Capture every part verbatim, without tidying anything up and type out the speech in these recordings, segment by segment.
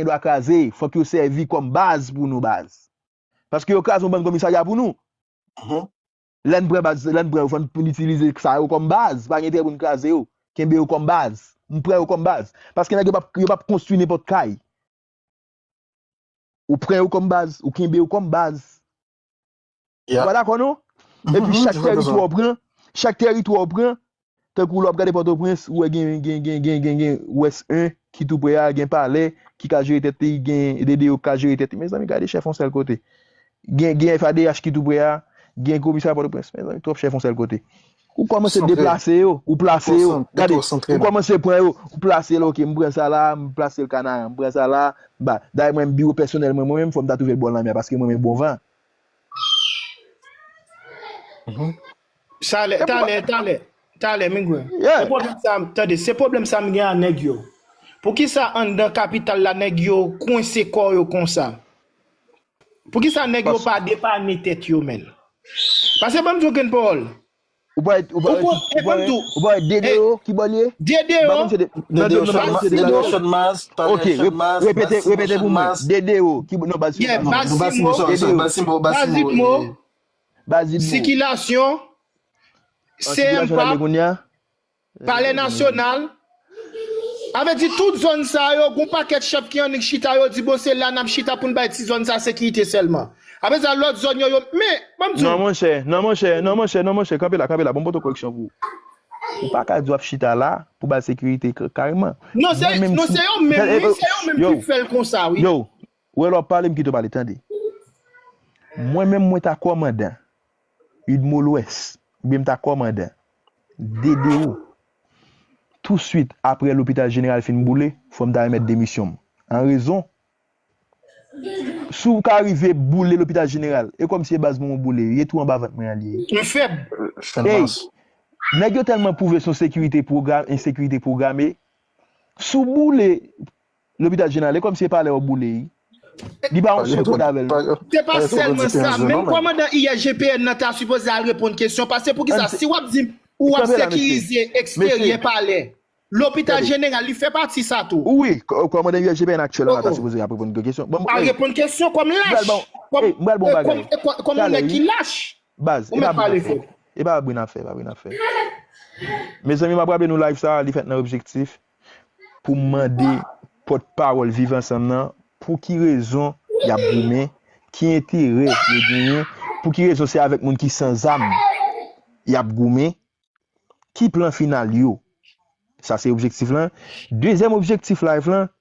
gen dwa kraze, fòk yo sèvi kòm baz pou nou, baz. Paske yo kraze yon bann komisarya pou nou. Lè n pran baz, lè n pran yo, fò n itilize sa yo kòm baz. Pa gen enterè pou n kraze yo. Kenbe yo kòm baz. M pran yo kòm baz. Paske nèg yo p ap, yo p ap konstwi nenpòt kay. Ou pran yo kòm baz, ou kenbe yo kòm baz. Ou pa dakò non? Epi chak tèritwa w pran, chak tèritwa w pran, tankou lè w ap gade Pòtoprens, ou wè gen, gen, gen, gen, gen, gen West un ki tou pre a, gen Palè ki ka jere tèt li, gen D D O ki ka jere tèt li. Mezanmi, gade chèf yon sèl kote. Gen, gen F A D H ki tou pre a, gen komisarya Pòtoprens. Mezanmi, twòp chèf yon sèl kote. Ou kòmanse deplase yo, ou plase yo. Gade, ou kòmanse pran yo, ou plase l, ok, m pran sa la, m plase l Kanaran, m pran sa la, m ba. Dayè mwen, m biwo pèsonèl mwen, mwen menm, fò m ta twouve l bò lanmè a, paske mwen menm bon van. Talè, talè, talè, talè, Migwen. Se pwoblèm sa, tande, se pwoblèm sa m gen a nèg yo. Poukisa anndan kapital la, nèg yo kwense kò yo konsa? Poukisa nèg yo pa depane tèt yo, menn? Pase ban m di w grenn pawòl. Ou pa wè, ou pa wè, ou pa wè, ou pa wè D D O ki bò l ye? D D O. Nan D D O Channmas, Palè Channmas, repete, repete pou mwen. D D O ki bò, non, Basimo. Basimo, Basimo, Basimo. Sikilasyon, C M P A, Palè Nasyonal. Sa vle di tout zòn sa yo, gon pakèt chèf ki annik chita, yo di, bon, se la n ap chita pou n bay ti zòn sa sekirite sèlman. Apre sa, lòt zòn yo, yo, men, ban m di w. Non, monchè, non, monchè, non, monchè, non, monchè, kanpe la, kanpe la, bon, m pote koreksyon pou ou. Ou pa ka di w ap chita la pou bay sekirite k-, kareman. Non, se, non, se yo menm, wi, se yo menm ki fè l konsa, wi. Yo, ou wè lè w ap pale, m kite w pale, tande. Mwen menm, mwen ta kòmandan. Udmo Lwès, oubyen m ta kòmandan D D O, touswit apre lopital jeneral fin boule, fò m ta remèt demisyon m. An rezon, si w ka rive boule lopital jeneral, e kòmsi e baz mwen w boule, e tou anba vant mwen an li ye. M fèb. Ey, nèg yo tèlman pwouve se yon sekirite pwogra-, ensekirite pwograme, si w boule lopital jeneral, e kòmsi e palè w ap boule, wi. Li pa yon sou kont avè l, non. Se pa sèlman sa. Menm kòmandan I S G P N nan ta sipoze al reponn kesyon. Pase poukisa, si w ap di m ou ap sekirize eksteryè palè, lopital jeneral, li fè pati sa tou. Wi, kò-, kòmandan I S G P N aktyèl la ta sipoze ap reponn kesyon. Al reponn kesyon kòm lach. Kòm, kòm, kòm yon nèg ki lach. Baz, e pa bri n ap fè. E pa bri n ap fè, e pa bri n ap fè. Mezanmi, m ap raple nou live sa, li fèt nan objektif pou m mande pòtpawòl Viv Ansanm nan, pou ki rezon y ap goumen, ki enterè yo genyen, pou ki rezon se avèk moun ki san zam y ap goumen, ki plan final yo. Sa se objektif lan. Dezyèm objektif live lan,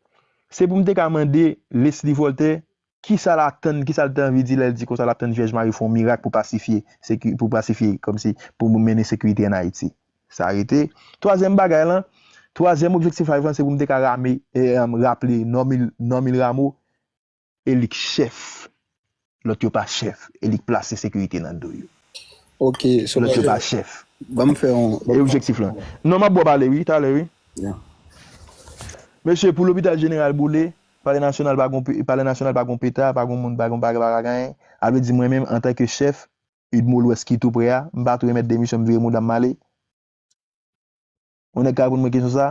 se pou m te ka mande Leslie Voltaire, kisa l atann, kisa l te anvi di lè l di konsa l ap tann Vyèj Mari fè yon mirak pou pasifye, seki-, pou pasifye, kòmsi, pou mennen sekirite ann Ayiti. Sa rete. Twazyèm bagay lan, twazyèm objektif live lan, se pou m te ka rame, e, raple Normil, Normil Rameau, e li k chèf. Lòt yo pa chèf, e li k plase sekirite nan do yo. Lòt yo pa chèf. Ban m fè yon... E objektif lan. Non, m ap ba w pale, wi, talè, wi. Mesye, pou lopital jeneral boule, Palè Nasyonal pa gon pe-, Palè Nasyonal pa gon peta, pa gon moun, pa gon bagay, pa gon anyen. A vle di mwen menm, antanke chèf, Udmo Lwès ki tou pre a, m pa tou remèt demisyon, m vire mouda m m ale. Yon nèg ka reponn mwen kesyon sa?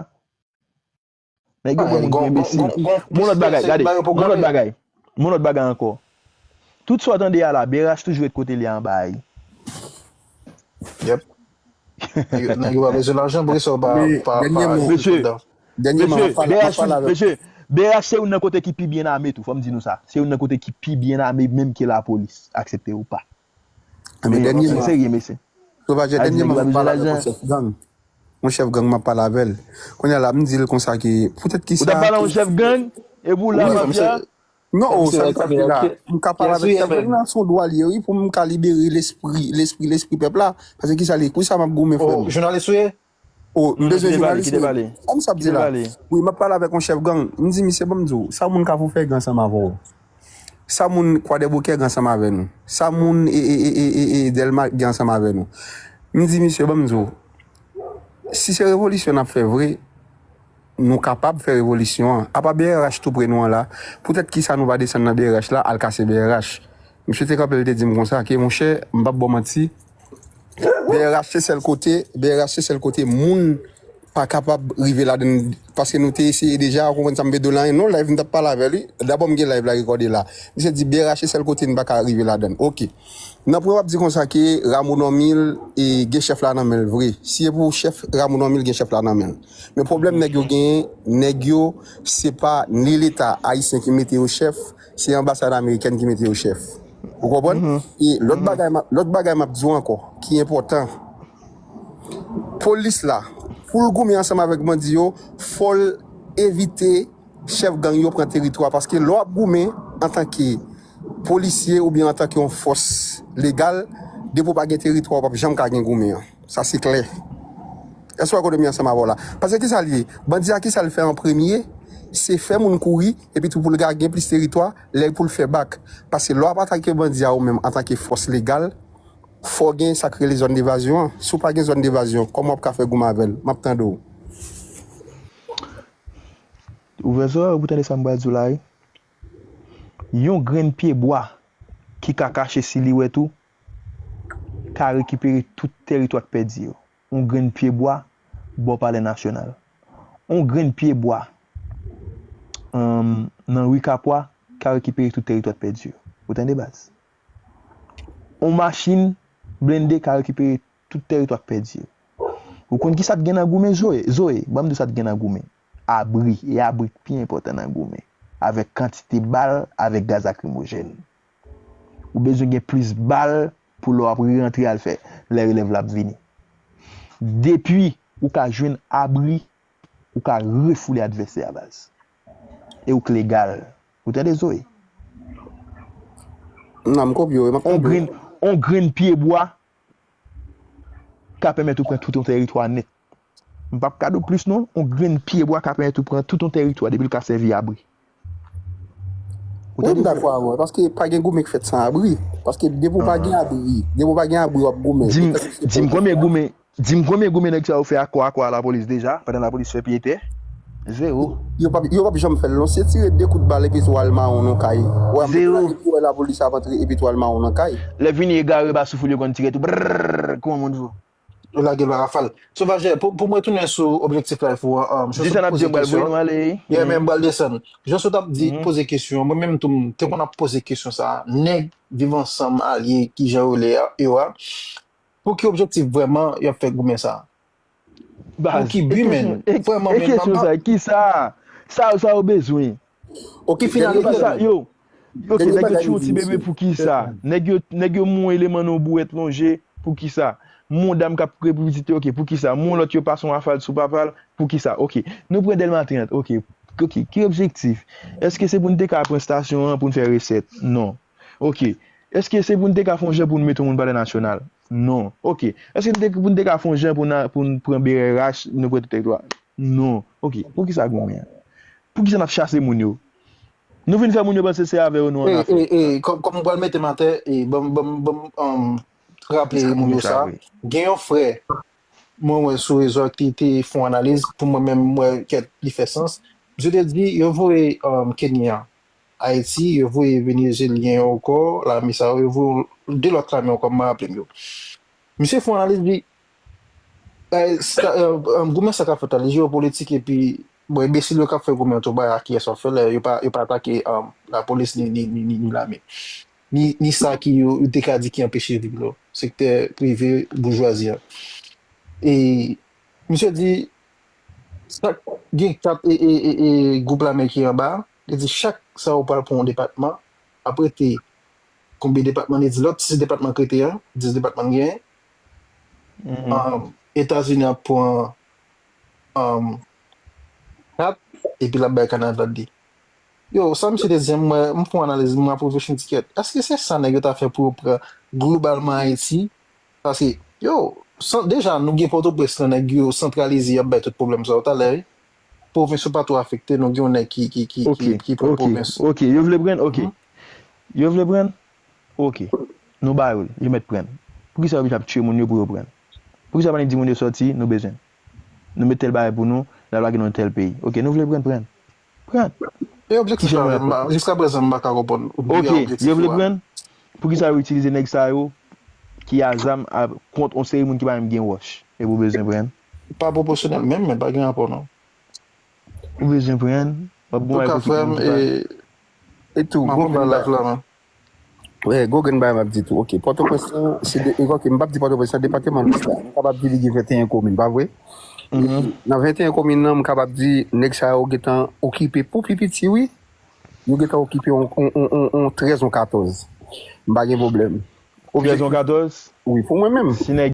Nèg yo pran moun pou enbesil. Mon lòt bagay, gade, mon lòt bagay. Mon lòt bagay ankò. Tout sa w tande a la, B R H toujou ret kote li a anba a. Yep. Nèg yo, nèg yo pa bezwen lajan, poukisa w pa, pa, pa... Mesye, mesye, B R H, mesye, B R H se youn nan kote ki pi byen ame tou, fò m di nou sa. Se youn nan kote ki pi byen ame menm ke lapolis, aksepte ou pa. Men dènye, serye, mesye. Sovaje, dènyèman, m ap pale avèk yon chèf gang. Yon chèf gang, m ap pale avè l. Kounye a la, m di l konsa ke, poutèt kisa... Ou t ap pale a yon chèf gang? Epi w la, mafya? Non, o, sa m t ap di la. M ka pale avèk chèf gang la, se yon dwa li ye, wi, pou m ka libere lespri, lespri, lespri pèp la. Paske kisa li, pou sa m ap goumen, frè m. O, jounalis ou ye? O, m bezwen jounalis, wi. Kòm sa ap di la. Wi, m ap pale avèk yon chèf gang. M di, misye, ban m di w, sa moun Kafou fè gen ansanm avè w? Sa moun Kwadèboukè gen ansanm avè nou? Sa moun, e, e, Dèlma gen ansanm avè nou? M di, misye, ban m di w, si se revolisyon n ap fè vre, nou kapab fè revolisyon an. Apa B R H tou pre nou an la, poutèt kisa nou pa desann nan B R H la, al kase B R H? Misye te kanpe, li te di m konsa, ke monchè, m p ap ba w manti, B R H se sèl kote, B R H se sèl kote moun pa kapab rive ladan l, paske nou te eseye deja, ou konprann sa m vle di w la, non, live m t ap pale avè l, wi. Dabò m gen live la rekòde la. Misye di byen rache sèl kote n pa ka rive ladan l. Oke. Nan pwen w ap di konsa ke Rameau Normil e gen chèf la nan men l vre. Si e pou chèf Rameau Normil gen chèf la nan men l. Men pwoblèm nèg yo genyen, nèg yo se pa ni Leta ayisyen ki mete yo chèf, se anbasad amerikèn ki mete yo chèf. Ou konprann? E lòt bagay, m ap- lòt bagay m ap di w ankò, ki enpòtan. Polis la, pou l goumen ansanm avèk bandi yo, fò l evite chèf gang yo pran teritwa. Paske lè w ap goumen antanke polisye oubyen antanke yon fòs legal, depi w pa gen teritwa, w p ap janm ka gen goumen an. Sa se klè. Èske w akote m ansanm avè w la? Paske kisa l ye? Bandi a kisa l fè an premye? Se fè moun kouri, epi tou pou l ka gen plis teritwa, lè pou l fè bak. Paske lè w ap atake bandi a ou menm antanke fòs legal, fò w gen sa k rele zòn devazyon an. Si w pa gen zòn devazyon, kòman w ap ka fè goumen avè l? M ap tande w. Ouvè zòrèy w pou tande sa m pral di w la, wi. Yon grenn pye bwa ki ka kache siliwèt ou ka rekipere tout tèritwa k pèdi yo. Yon grenn pye bwa bò Palè Nasyonal. Yon grenn pye bwa nan ri Kapwa ka rekipere tout tèritwa k pèdi yo. Ou tande baz? Yon machin blende ka rekipere tout tèritwa k pèdi yo. Ou konn kisa k gen nan goumen, Zoe? Zoe, ban m di w sa k gen nan goumen. Abri. E abri k pi enpòtan nan goumen. Avèk kantite bal, avèk gaz lakrimojèn. Ou bezwen gen plis bal pou lè w ap rantre al fè lè relèv la ap vini. Depi ou ka jwenn abri, ou ka refoule advèsè a baz. E ou k legal. Ou tande Zoe? Non, m kopye w, m ap tande w. On grenn pye bwa ka pèmèt ou pran tout yon tèritwa nèt. M p ap ka di w plis non, on grenn pye bwa ka pèmèt ou pran tout yon tèritwa depi l ka sèvi abri. Wi, m dakò avè w, paske pa gen goumen k fèt san abri. Paske depi w pa gen abri, depi w pa gen abri, w ap goumen. Di m konbyen goumen, di m konbyen goumen nèg sa yo fè akò akò a lapolis deja, pandan lapolis fè pye tè? Zewo. Yo p ap, yo p ap janm fè l non. Si yo tire de kout bal epi tou al mawon nan kay. Zewo. Epi wè lapolis ap antre epi tou al mawon nan kay. Lè vini egare ba soufou yo konn tire tou brrrr kouman moun di w. Yo lage l pa rafal. Sovajè, pou, pou mwen tounen sou objektif live ou an, um, jan sot ap poze kesyon. Yeah, men m pral desann. Jan sot ap di, poze kesyon an, mwen menm tou m te konn ap poze kesyon sa a, nèg Viv Ansanm alye, kijan yo rele yo a, pou ki objektif vrèman y ap fè goumen sa a? Pou ki bi menm? Vrèman menm, kisa, sa, sa yo bezwen? Ki finalite sa? Yo, Ok, nèg yo tchwe yon ti bebe poukisa? Nèg yo, nèg yo mouye leman nan yon bouwèt lonje poukisa? Mouda m k ap repiblisite, ok, poukisa? Mouye lòt yo pase yon rafal sou papa l poukisa? Ok, nou pran Dèlma trant, ok, ok, ki objektif? Èske se pou n te ka pran estasyon an pou n fè resèt? Non. Ok, èske se pou n te ka fè yon jan pou n mete yon moun Palè Nasyonal? Non. Ok, èske se pou n te ka fè yon jan pou n pran B R H, nou pran tout tèritwa? Non. Ok, poukisa goumen an? Poukisa n ap chase moun yo? Nou vin fè moun yo panse se avè yo nou annafè. Kòm m pral mete m atè, ban m raple moun yo sa. Gen yon frè mwen wè sou rezo a ki te fè yon analiz, pou mwen menm, m wè kèt li fè sans. Misye te di yo voye Kenyan, Ayiti, yo voye Venezyelyen yo ankò, lame sa yo, yo voye de lòt lame ankò, m pa raple m yo. Misye fè yon analiz, li di, goumen sa k ap fèt la, li jewopolitik epi, bon, enbesil yo k ap fè goumen an tou bay ak kiyès w ap fè lè yo pa, yo pa atake lapolis ni, ni, ni, ni, ni lame. Ni, ni sa ki yo, yo te ka di ki anpeche viv yo, sektè prive, boujwazi an. E misye di, sa gen kat e, e, e, e gwoup lame ki anba, li di chak sa yo pral pran yon depatman, ap rete konbyen depatman li di lòt, sis depatman k rete an, dis depatman n genyen. Etazini ap pran kat, epi l ap bay Kanada de. Yo, sa misye te di an, m wè, m fè yon analiz, m ap reflechi m di kèt, èske se sa nèg yo ta fè pou yo pran globalman Ayiti? Paske, yo, deja nou gen Pòtoprens lan, nèg yo santralize, y ap bay tout pwoblèm sa yo talè, wi. Pwovens yo pa twò afekte, nou gen yon nèg ki, ki, ki, ki, ki pran pwovens. Ok, yo vle pran, ok. Yo vle pran? Ok. Nou ba yo l, yo mèt pran. Poukisa yo oblije ap tchwe moun yo pou yo pran? Poukisa yo pa annik di moun yo sòti, nou bezwen l? Nou met tèl bagay pou nou, l ap lage nou nan tèl peyi. Ok, nou vle pran, pran. Pran. E objektif la, jiskaprezan m pa ka konprann. Ok, yo vle pran. Poukisa yo itilize nèg sa yo ki a zam kont yon seri moun ki pa menm gen wòch? E pou bezwen pran? pa pwoporsyonèl menm, men pa gen rapò non. Ou bezwen pran, w ap bon Antouka, ak frè m, ekipman ki pa- e E tou, m ap gwo konprann grenn live la, man. Wè, gwo grenn bagay m ap di tou. Ok, Pòtoprens lan, se de, ok, m p ap di Pòtoprens lan, depatman Lwès la. M kapab di li gen venteyen komin, pa vre? Nan venteyen komin nan, m kapab di nèg sa yo gentan okipe pou pi piti, wi. Yo gentan okipe on, on, on, on, on trèz, on katòz. M pa gen pwoblèm. Trèz, on katòz? Wi, pou mwen menm. Si nèg